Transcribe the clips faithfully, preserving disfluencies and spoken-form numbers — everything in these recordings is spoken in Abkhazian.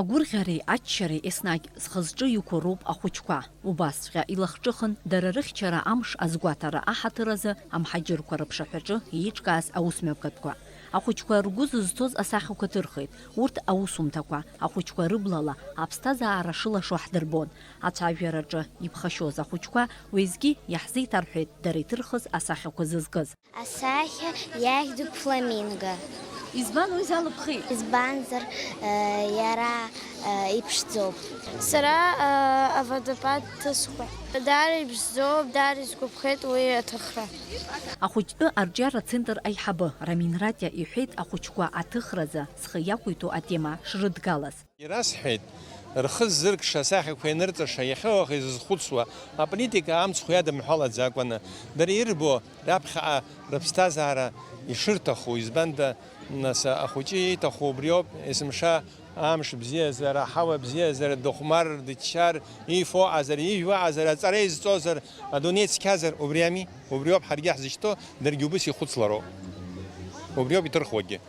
Агәырӷьареи аччареи еснагь зхы-зҿы иқәу роуп ахәыҷқәа. Убасҵәҟьа илахҿыхын, дара рыхьчара амш азгәаҭара аҳаҭыр азы амҳаџьырқәа рыԥшаҳәаҿы еиҿкааз аусмҩаԥгатәқәа. Ахәыҷқәа ргәы зызцоз асахьақәа ҭырхит. Урҭ аусумҭақәа, ахәыҷқәа рыблала аԥсҭазаара шылашо ҳдырбон. Ацәажәараҿы иԥхашьоз ахәыҷқәа уеизгьы иаҳзеиҭарҳәеит дара иҭырхыз асахьақәа зызкыз. Асахьа иахьӡуп Фламинго. Избан уи залыԥхи? Избанзар, э, иара, э, иԥшӡоуп. Сара, э, аводопад ҭысхуеит. Даара иԥшӡоуп, даара исгәаԥхеит уи аҭыхра. Ахәыҷтәы арҿиаратә центр аиҳабы Рамин Ратиа иҳәеит ахәыҷқәа аҭыхразы зхы иақәиҭу атема шрыдгалаз. Ирасҳәеит, рхы ззыркша асахьақәа ианырҵаша, иахьа-уаха изызхәыцуа, аполитика амцхә иадымҳәалаӡакәаны, дара ирбо раԥхьаҟа рыԥсҭазаара ишырҭаху, избанда, нас, ахәыҷы ииҭаху убриоуп, есымша амш бзиазар, аҳауа бзиазар, дыхәмар, дыччар, иифо аҟазар, ижәуа аҟазар, аҵара изҵозар, адунеи цқьазар, убри ами, убриоуп ҳаргьы ҳзышьҭоу, даргьы убыс ихәыцлароуп. Убриоуп иҭырхуагьы.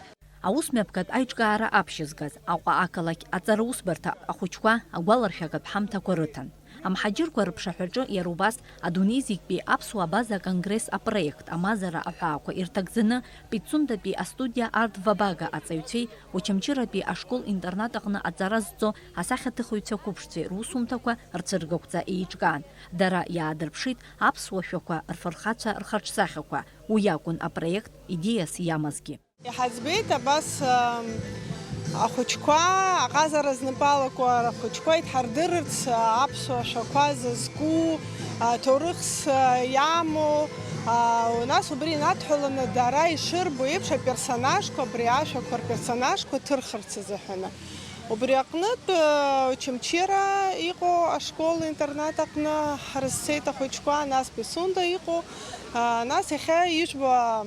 Аусмҩаԥгатә аиҿкаара аԥшьызгаз Аҟәа ақалақь аҵараусбарҭа ахәыҷқәа агәаларшәагатә ҳамҭақәа рыҭан. Амҳаџьырқәа рыԥшаҳәаҿы иара убас адунеи зегьтәи аԥсуа абаза аконгресс апроект амазара аҳәаақәа ирҭагӡаны Пицундатәи астудиа Арт Вабага аҵаҩцәеи Очамчыратәи ашкол-интернат аҟны аҵара зҵо асахьаҭыхыҩцәа қәыԥшцәеи русумҭақәа рцәыргақәҵа еиҿкаан. Дара иаадырԥшит аԥсуа шәақәа рфырхацәа рхаҿсахьақәа. Уи акәын апроект идеиас иамазгьы. Иҳаӡбеит абас, ам, ахәыҷқәа, аҟазара знапы алаку ахәыҷқәа идҳардырырц, а, аԥсуа шәақәа зызку, а, ҭоурыхс, а, иамоу, а, нас убри инадҳәаланы дара ишырбо еиԥш аперсонажқәа, абри ашәақәа рперсонажқәа ҭырхырц азыҳәаны. Убри аҟнытә, а, Очамчыра иҟоу ашкол-интернат аҟны ҳрызцеит ахәыҷқәа, нас Пицунда иҟоу, а, нас иахьа ижәбо, а,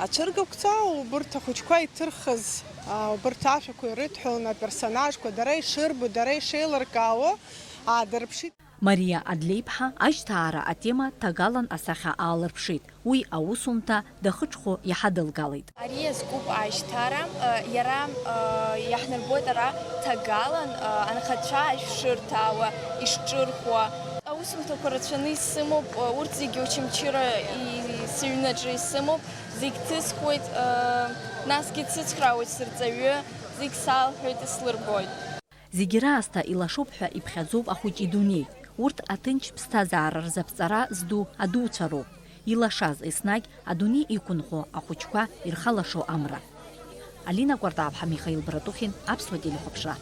Ацәыргақәҵа убырҭ ахәыҷқәа иҭырхыз, а, убырҭ ашәақәа ирыдҳәаланы аперсонажқәа дара ишырбо, дара ишеилыркаауа аадырԥшит. Мариа Адлеиԥҳа ажьҭаара атема ҭагалан асахьа аалырԥшит. Уи аусумҭа дахыҽхәо иҳадылгалеит. Ари иазкуп ажьҭаара, э, иара, э, иаҳнарбоит ара ҭагалан, э, анхацәа ашә шырҭаауа, ишҿырхуа. Аусумҭақәа рацәаны исымоуп, э, урҭ зегьы Очамчыра и-, сыҩнаҿы исымоуп, зегь ҭысхуеит, э, насгьы дсыцхраауеит сырҵаҩы, зегь салҳәоит, ислырбоит. Зегь раасҭа илашоуп ҳәа иԥхьаӡоуп ахәыҷ идунеи. Урҭ аҭынч ԥсҭазаара рзаԥҵара зду адуцәа роуп. Илашаз еснагь адунеи иқәынхо ахәыҷқәа ирхалашо амра. Алина Кәартаԥҳа, Михаил Братухин, Аԥсуа телехәаԥшра.